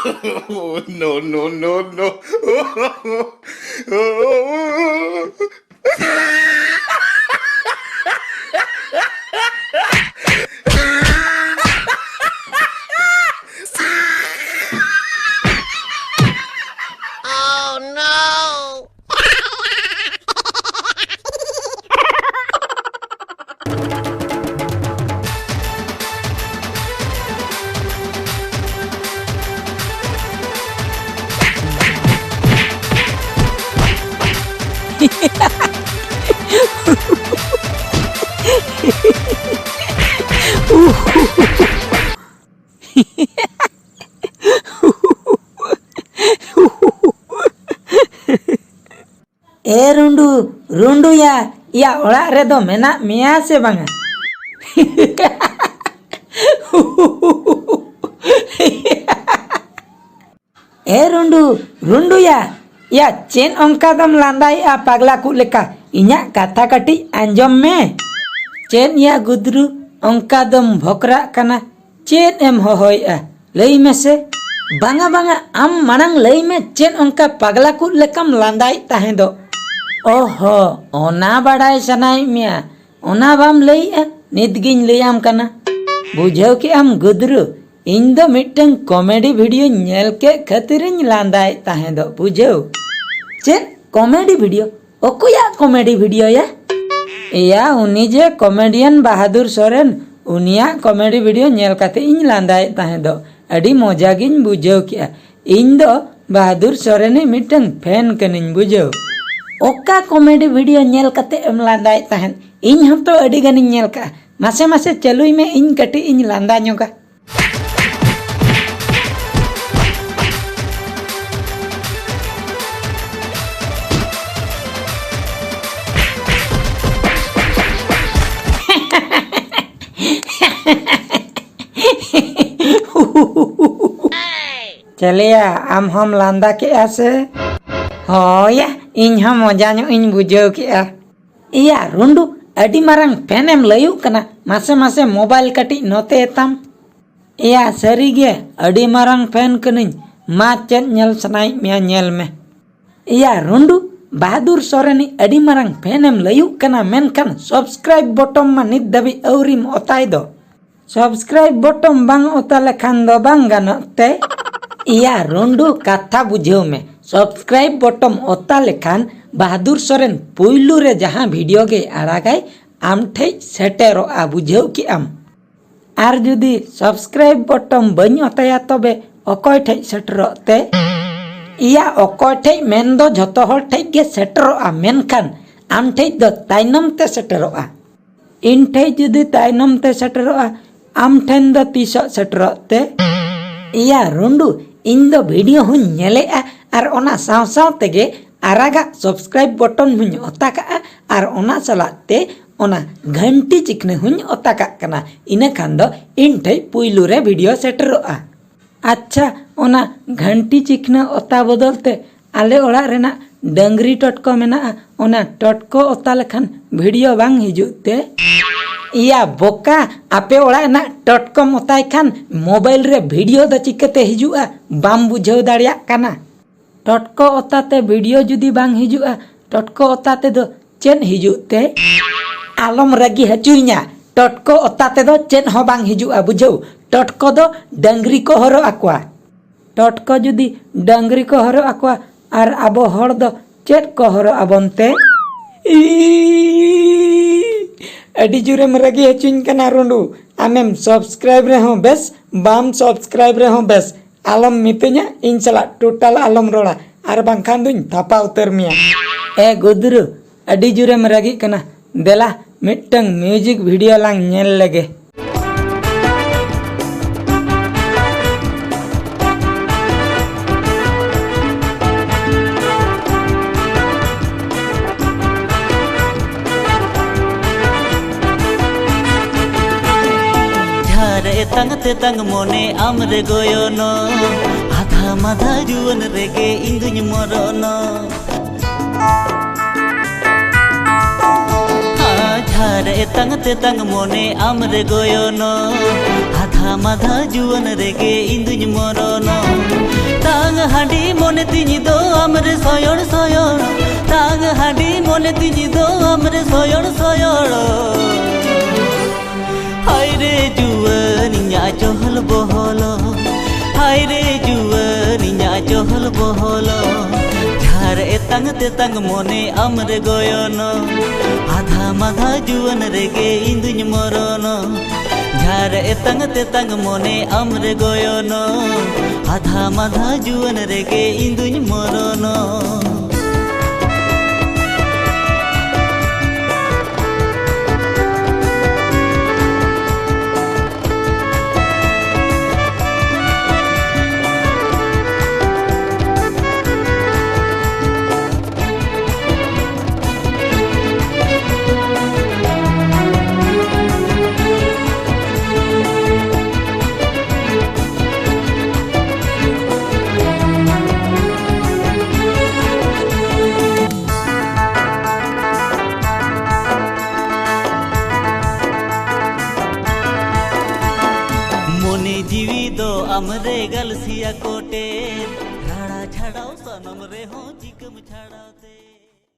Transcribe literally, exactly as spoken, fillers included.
Oh, no, no, no, no. ᱮ ᱨᱩᱸᱰᱩ, ᱨᱩᱸᱰᱩᱭᱟ, ᱭᱟ ᱚᱲᱟᱜ ᱨᱮᱫᱚ ᱢᱮᱱᱟᱜ ᱢᱮᱭᱟ ᱥᱮ ᱵᱟᱝᱟ? ᱮ ᱨᱩᱸᱰᱩ, ᱨᱩᱸᱰᱩᱭᱟ, ᱭᱟ ᱪᱮᱫ ᱚᱱᱠᱟ ᱫᱚᱢ ᱞᱟᱸᱫᱟᱭᱮᱜᱼᱟ ᱯᱟᱜᱽᱞᱟ ᱠᱚ ᱞᱮᱠᱟ? ᱤᱧᱟᱜ ᱠᱟᱛᱷᱟ ᱠᱟᱹᱴᱤᱡ ᱟᱸᱡᱚᱢ ᱢᱮ᱾ ᱪᱮᱫ ᱭᱟ ᱜᱩᱫᱽᱨᱩ, ᱚᱱᱠᱟ ᱫᱚᱢ ᱵᱷᱚᱠᱨᱟᱜ ᱠᱟᱱᱟ? ᱪᱮᱫ ᱮᱢ ᱦᱚᱦᱚᱭᱮᱜᱼᱟ? ᱞᱟᱹᱭ ᱢᱮᱥᱮ᱾ ᱵᱟᱝᱟ, ᱵᱟᱝᱟ, ᱟᱢ ᱢᱟᱲᱟᱝ ᱞᱟᱹᱭ ᱢᱮ, ᱪᱮᱫ ᱚᱱᱠᱟ ᱯᱟᱜᱽᱞᱟ ᱠᱚ ᱞᱮᱠᱟᱢ ᱞᱟᱸᱫᱟᱭᱮᱫ ᱛᱟᱦᱮᱸᱫᱚᱜ? ᱚᱦᱚ, ᱚᱱᱟ ᱵᱟᱲᱟᱭ ᱥᱟᱱᱟᱭᱮᱫ ᱢᱮᱭᱟ? ᱚᱱᱟ ᱵᱟᱢ ᱞᱟᱹᱭᱮᱜᱼᱟ? ᱱᱤᱛ ᱜᱤᱧ ᱞᱟᱹᱭᱟᱢ ᱠᱟᱱᱟ᱾ ᱵᱩᱡᱷᱟᱹᱣ ᱠᱮᱜᱼᱟᱢ ᱜᱩᱫᱽᱨᱩ, ᱤᱧ ᱫᱚ ᱢᱤᱫᱴᱟᱝ ᱠᱚᱢᱮᱰᱤ ᱵᱷᱤᱰᱤᱭᱳᱧ ᱧᱮᱞ ᱠᱮᱫ ᱠᱷᱟᱹᱛᱤᱨᱤᱧ ᱞᱟᱸᱫᱟᱭᱮᱫ ᱛᱟᱦᱮᱸᱫᱚᱜ, ᱵᱩᱡᱷᱟᱹᱣ᱾ ᱪᱮᱫ ᱠᱚᱢᱮᱰᱤ ᱵᱷᱤᱰᱤᱭᱳ? ᱚᱠᱚᱭᱟᱜ ᱠᱚᱢᱮᱰᱤ ᱵᱷᱤᱰᱤᱭᱳ ᱭᱟ? ᱮᱭᱟ, ᱩᱱᱤ ᱡᱮ ᱠᱚᱢᱮᱰᱤᱭᱟᱱ ᱵᱟᱦᱟᱫᱩᱨ ᱥᱚᱨᱮᱱ, ᱩᱱᱤᱭᱟᱜ ᱠᱚᱢᱮᱰᱤ ᱵᱷᱤᱰᱤᱭᱳ ᱧᱮᱞ ᱠᱟᱛᱮ ᱤᱧ ᱞᱟᱸᱫᱟᱭᱮᱫ ᱛᱟᱦᱮᱸᱫᱚᱜ᱾ ᱟᱹᱰᱤ ᱢᱚᱡᱟ ᱜᱤᱧ ᱵᱩᱡᱷᱟᱹᱣ ᱠᱮᱜᱼᱟ᱾ ᱤᱧ ᱫᱚ ᱵᱟᱦᱟᱫᱩᱨ ᱥᱚᱨᱮᱱᱤᱡ ᱢᱤᱫᱴᱟᱝ ᱯᱷᱮᱱ ᱠᱟᱹᱱᱟᱹᱧ, ᱵᱩᱡᱷᱟᱹᱣ᱾ ᱚᱠᱟ ᱠᱚᱢᱮᱰᱤ ᱵᱷᱤᱰᱤᱭᱳ ᱧᱮᱞ ᱠᱟᱛᱮ ᱮᱢ ᱞᱟᱸᱫᱟᱭᱮᱫ ᱛᱟᱦᱮᱸᱫ? ᱤᱧ ᱦᱚᱸᱛᱚ ᱟᱹᱰᱤ ᱜᱟᱱᱤᱧ ᱧᱮᱞ ᱠᱟᱜᱼᱟ᱾ ᱢᱟᱥᱮ ᱢᱟᱥᱮ ᱪᱟᱹᱞᱩᱭ ᱢᱮ, ᱤᱧ ᱠᱟᱹᱴᱤᱡ ᱤᱧ ᱞᱟᱸᱫᱟ ᱧᱚᱜᱟ᱾ ᱪᱮᱞᱮᱭᱟ, ᱟᱢ ᱦᱚᱸᱢ ᱞᱟᱸᱫᱟ ᱠᱮᱜᱼᱟ ᱥᱮ? ᱦᱳᱭᱟ, ᱤᱧ ᱦᱚᱸ ᱢᱚᱡᱟ ᱧᱚᱜ ᱤᱧ ᱵᱩᱡᱷᱟᱹᱣ ᱠᱮᱜᱼᱟ᱾ ᱮᱭᱟ ᱨᱩᱸᱰᱩ, ᱟᱹᱰᱤ ᱢᱟᱨᱟᱝ ᱯᱷᱮᱱ ᱮᱢ ᱞᱟᱹᱭᱩᱜ ᱠᱟᱱᱟ, ᱢᱟᱥᱮ ᱢᱟᱥᱮ ᱢᱳᱵᱟᱭᱤᱞ ᱠᱟᱹᱴᱤᱡ ᱱᱚᱛᱮ ᱛᱟᱢ᱾ ᱮᱭᱟ, ᱥᱟᱹᱨᱤᱜᱮ ᱟᱹᱰᱤ ᱢᱟᱨᱟᱝ ᱯᱷᱮᱱ ᱠᱟᱹᱱᱟᱹᱧ᱾ ᱢᱟ, ᱪᱮᱫ ᱧᱮᱞ ᱥᱟᱱᱟᱭᱮᱫ ᱢᱮᱭᱟ, ᱧᱮᱞ ᱢᱮ᱾ ᱮᱭᱟ ᱨᱩᱸᱰᱩ, ᱵᱟᱦᱟᱫᱩᱨ ᱥᱚᱨᱮᱱᱤᱡ ᱟᱹᱰᱤ ᱢᱟᱨᱟᱝ ᱯᱷᱮᱱᱮᱢ ᱞᱟᱹᱭᱩᱜ ᱠᱟᱱᱟ, ᱢᱮᱱᱠᱷᱟᱱ ᱥᱟᱵᱥᱠᱨᱟᱭᱤᱵ ᱵᱚᱴᱚᱢ ᱢᱟ ᱱᱤᱛ ᱫᱷᱟᱹᱵᱤᱡ ᱟᱹᱣᱨᱤᱢ ᱚᱛᱟᱭ ᱫᱚ᱾ ᱥᱟᱵᱥᱠᱨᱟᱭᱤᱵ ᱵᱚᱴᱚᱢ ᱵᱟᱝ ᱚᱛᱟ ᱞᱮᱠᱷᱟᱱ ᱫᱚ ᱵᱟᱝ ᱜᱟᱱᱚᱜ ᱛᱮ? ᱮᱭᱟ ᱨᱩᱸᱰᱩ, ᱠᱟᱛᱷᱟ ᱵᱩᱡᱷᱟᱹᱣ ᱢᱮ, ᱥᱟᱵᱥᱠᱨᱟᱭᱤᱵ ᱵᱚᱴᱚᱢ ᱚᱛᱟ ᱞᱮᱠᱷᱟᱱ ᱵᱟᱦᱟᱫᱩᱨ ᱥᱚᱨᱮᱱ ᱯᱩᱭᱞᱩ ᱨᱮ ᱡᱟᱦᱟᱸ ᱵᱷᱤᱰᱤᱭᱳ ᱜᱮᱭ ᱟᱲᱟᱜᱟᱭ, ᱟᱢ ᱴᱷᱮᱡ ᱥᱮᱴᱮᱨᱚᱜᱼᱟ, ᱵᱩᱡᱷᱟᱹᱣ ᱠᱮᱜ ᱟᱢ? ᱟᱨ ᱡᱩᱫᱤ ᱥᱟᱵᱥᱠᱨᱟᱭᱤᱵ ᱵᱚᱴᱚᱢ ᱵᱟᱹᱧ ᱚᱛᱟᱭᱟ, ᱛᱚᱵᱮ ᱚᱠᱚᱭ ᱴᱷᱮᱡ ᱥᱮᱴᱮᱨᱚᱜ ᱛᱮ? ᱮᱭᱟ, ᱚᱠᱚᱭ ᱴᱷᱮᱡ ᱢᱮᱱ ᱫᱚ ᱡᱷᱚᱛᱚ ᱦᱚᱲ ᱴᱷᱮᱡ ᱜᱮ ᱥᱮᱴᱮᱨᱚᱜᱼᱟ, ᱢᱮᱱᱠᱷᱟᱱ ᱟᱢ ᱴᱷᱮᱡ ᱫᱚ ᱛᱟᱭᱱᱚᱢ ᱛᱮ ᱥᱮᱴᱮᱨᱚᱜᱼᱟ᱾ ᱤᱧ ᱴᱷᱮᱡ ᱡᱩᱫᱤ ᱛᱟᱭᱱᱚᱢ ᱛᱮ ᱥᱮᱴᱮᱨᱚᱜᱼᱟ, ᱟᱢ ᱴᱷᱮᱱ ᱫᱚ ᱛᱤᱥᱚᱜ ᱥᱮᱴᱮᱨᱚᱜ ᱛᱮ? ᱮᱭᱟ ᱨᱩᱸᱰᱩ, ᱤᱧ ᱫᱚ ᱵᱷᱤᱰᱤᱭᱳ ᱦᱚᱸᱧ ᱧᱮᱞᱮᱜᱼᱟ, ᱟᱨ ᱚᱱᱟ ᱥᱟᱶ ᱥᱟᱶ ᱛᱮᱜᱮ ᱟᱨᱟᱜᱟᱜ ᱥᱟᱵᱥᱠᱨᱟᱭᱤᱵ ᱵᱚᱴᱚᱱ ᱦᱚᱸᱧ ᱚᱛᱟ ᱠᱟᱜᱼᱟ, ᱟᱨ ᱚᱱᱟ ᱥᱟᱞᱟᱜ ᱛᱮ ᱚᱱᱟ ᱜᱷᱟᱱᱴᱤ ᱪᱤᱠᱷᱱᱟᱹ ᱦᱚᱸᱧ ᱚᱛᱟ ᱠᱟᱜ ᱠᱟᱱᱟ᱾ ᱤᱱᱟᱹ ᱠᱷᱟᱱ ᱫᱚ ᱤᱧ ᱴᱷᱮᱡ ᱯᱩᱭᱞᱩ ᱨᱮ ᱵᱷᱤᱰᱤᱭᱳ ᱥᱮᱴᱮᱨᱚᱜᱼᱟ᱾ ᱟᱪᱪᱷᱟ, ᱚᱱᱟ ᱜᱷᱟᱱᱴᱤ ᱪᱤᱠᱷᱱᱟᱹ ᱚᱛᱟ ᱵᱚᱫᱚᱞ ᱛᱮ ᱟᱞᱮ ᱚᱲᱟᱜ ᱨᱮᱱᱟᱜ ᱰᱟᱹᱝᱨᱤ ᱴᱚᱴᱠᱚ ᱢᱮᱱᱟᱜᱼᱟ, ᱚᱱᱟ ᱴᱚᱴᱠᱚ ᱚᱛᱟ ᱞᱮᱠᱷᱟᱱ ᱵᱷᱤᱰᱤᱭᱳ ᱵᱟᱝ ᱦᱤᱡᱩᱜ ᱛᱮ? ᱮᱭᱟ ᱵᱚᱠᱟ, ᱟᱯᱮ ᱚᱲᱟᱜ ᱨᱮᱱᱟᱜ ᱴᱚᱴᱠᱚᱢ ᱚᱛᱟᱭ ᱠᱷᱟᱱ ᱢᱳᱵᱟᱭᱤᱞ ᱨᱮ ᱵᱷᱤᱰᱤᱭᱳ ᱫᱚ ᱪᱤᱠᱟᱹᱛᱮ ᱦᱤᱡᱩᱜᱼᱟ? ᱵᱟᱢ ᱵᱩᱡᱷᱟᱹᱣ ᱫᱟᱲᱮᱭᱟᱜ ᱠᱟᱱᱟ? ᱴᱚᱴᱠᱚ ᱚᱛᱟ ᱛᱮ ᱵᱷᱤᱰᱤᱭᱳ ᱡᱩᱫᱤ ᱵᱟᱝ ᱦᱤᱡᱩᱜᱼᱟ, ᱴᱚᱴᱠᱚ ᱚᱛᱟ ᱛᱮᱫᱚ ᱪᱮᱫ ᱦᱤᱡᱩᱜ ᱛᱮ? ᱟᱞᱚᱢ ᱨᱟᱹᱜᱤ ᱦᱚᱪᱚᱧᱟ, ᱴᱚᱴᱠᱚ ᱚᱛᱟ ᱛᱮᱫᱚ ᱪᱮᱫ ᱦᱚᱸ ᱵᱟᱝ ᱦᱤᱡᱩᱜᱼᱟ, ᱵᱩᱡᱷᱟᱹᱣ? ᱴᱚᱴᱠᱚ ᱫᱚ ᱰᱟᱹᱝᱨᱤ ᱠᱚ ᱦᱚᱨᱚᱜ ᱟᱠᱚᱣᱟ᱾ ᱴᱚᱴᱠᱚ ᱡᱩᱫᱤ ᱰᱟᱹᱝᱨᱤ ᱠᱚ ᱦᱚᱨᱚᱜ ᱟᱠᱚᱣᱟ, ᱟᱨ ᱟᱵᱚ ᱦᱚᱲ ᱫᱚ ᱪᱮᱫ ᱠᱚ ᱦᱚᱨᱚᱜ ᱟᱵᱚᱱ ᱛᱮ? ᱤ, ᱟᱹᱰᱤ ᱡᱳᱨᱮᱢ ᱨᱟᱹᱜᱤ ᱦᱚᱪᱚᱧ ᱠᱟᱱᱟ ᱨᱩᱸᱰᱩ᱾ ᱟᱢᱮᱢ ᱥᱟᱵᱥᱠᱨᱟᱭᱤᱵ ᱨᱮᱦᱚᱸ ᱵᱮᱥ, ᱵᱟᱢ ᱥᱟᱵᱥᱠᱨᱟᱭᱤᱵ ᱨᱮᱦᱚᱸ ᱵᱮᱥ, ᱟᱞᱚᱢ ᱢᱤᱛᱟᱹᱧᱟ, ᱤᱧ ᱥᱟᱞᱟᱜ ᱴᱳᱴᱟᱞ ᱟᱞᱚᱢ ᱨᱚᱲᱟ, ᱟᱨ ᱵᱟᱝᱠᱷᱟᱱ ᱫᱩᱧ ᱛᱷᱟᱯᱟ ᱩᱛᱟᱹᱨ ᱢᱮᱭᱟ᱾ ᱮ ᱜᱩᱫᱽᱨᱩ, ᱟᱹᱰᱤ ᱡᱳᱨᱮᱢ ᱨᱟᱹᱜᱤᱜ ᱠᱟᱱᱟ᱾ ᱫᱮᱞᱟ, ᱢᱤᱫᱴᱟᱝ ᱢᱤᱭᱩᱡᱤᱠ ᱵᱷᱤᱰᱤᱭᱳ ᱞᱟᱝ ᱧᱮᱞ ᱞᱮᱜᱮ᱾ ᱡᱷᱟᱨ ᱮᱛᱟᱝ ᱛᱮᱛᱟᱝ ᱢᱚᱱᱮ ᱟᱢ ᱨᱮ ᱜᱚᱭᱚᱱᱚ, ᱟᱫᱷᱟ ᱢᱟᱫᱷᱟ ᱡᱩᱣᱟᱹᱱ ᱨᱮᱜᱮ ᱤᱧ ᱫᱩᱧ ᱢᱚᱨᱚᱱᱚ᱾ ᱡᱷᱟᱨ ᱮᱛᱟᱝ ᱛᱮᱛᱟᱝ ᱢᱚᱱᱮ ᱟᱢ ᱨᱮ ᱜᱚᱭᱚᱱᱚ, ᱟᱫᱷᱟ ᱟᱫᱷᱟ ᱢᱟᱫᱷᱟ ᱡᱩᱣᱟᱹᱱ ᱨᱮᱜᱮ ᱤᱧ ᱫᱩᱧ ᱢᱚᱨᱚᱱᱚᱜ᱾ ᱛᱟᱝ ᱦᱟᱺᱰᱤ ᱢᱚᱱᱮ ᱛᱤᱧ ᱫᱚ ᱟᱢᱨᱮ ᱥᱚᱭᱚᱲ ᱥᱚᱭᱚᱲ, ᱛᱟᱝ ᱦᱟᱺᱰᱤ ᱢᱚᱱᱮ ᱛᱤᱧ ᱫᱚ ᱟᱢᱨᱮ ᱥᱚᱭᱚᱲ ᱥᱚᱭᱚᱲ᱾ ᱦᱟᱭ ᱨᱮ ᱡᱩᱣᱟᱹᱱ ᱤᱧᱟᱜ ᱪᱚᱦᱚᱞ ᱵᱚᱦᱚᱞ, ᱦᱟᱭ ᱨᱮ ᱡᱩᱣᱟᱹᱱ ᱤᱧᱟᱜ ᱪᱚᱦᱚᱞ ᱵᱚᱦᱚᱞ᱾ ᱡᱷᱟᱨ ᱮᱛᱟᱝ ᱛᱮᱛᱟᱝ ᱢᱚᱱᱮ ᱟᱢᱨᱮ ᱜᱚᱭᱚᱱ, ᱟᱫᱷᱟ ᱢᱟᱫᱷᱟ ᱡᱩᱣᱟᱹᱱ ᱨᱮᱜᱮ ᱤᱧ ᱫᱩᱧ ᱢᱚᱨᱚᱱ᱾ ᱡᱷᱟᱨ ᱮᱛᱟᱝ ᱛᱮᱛᱟᱝ ᱢᱚᱱᱮ ᱟᱢᱨᱮ ᱜᱚᱭᱚᱱ, ᱟᱫᱷᱟ ᱢᱟᱫᱷᱟ ᱡᱩᱣᱟᱹᱱ ᱨᱮᱜᱮ ᱤᱧ ᱫᱩᱧ ᱢᱚᱨᱚᱱ᱾ ᱢᱚᱱᱮ ᱡᱤᱣᱤ ᱫᱚ ᱟᱢᱨᱮ ᱜᱟᱞᱥᱤᱭᱟ ᱠᱚᱴᱮ, ᱨᱟᱲᱟ ᱪᱷᱟᱲᱟᱣ ᱥᱟᱱᱟᱢ ᱨᱮᱦᱚᱸ ᱪᱤᱠᱟᱹᱢ ᱪᱷᱟᱲᱟᱣ᱾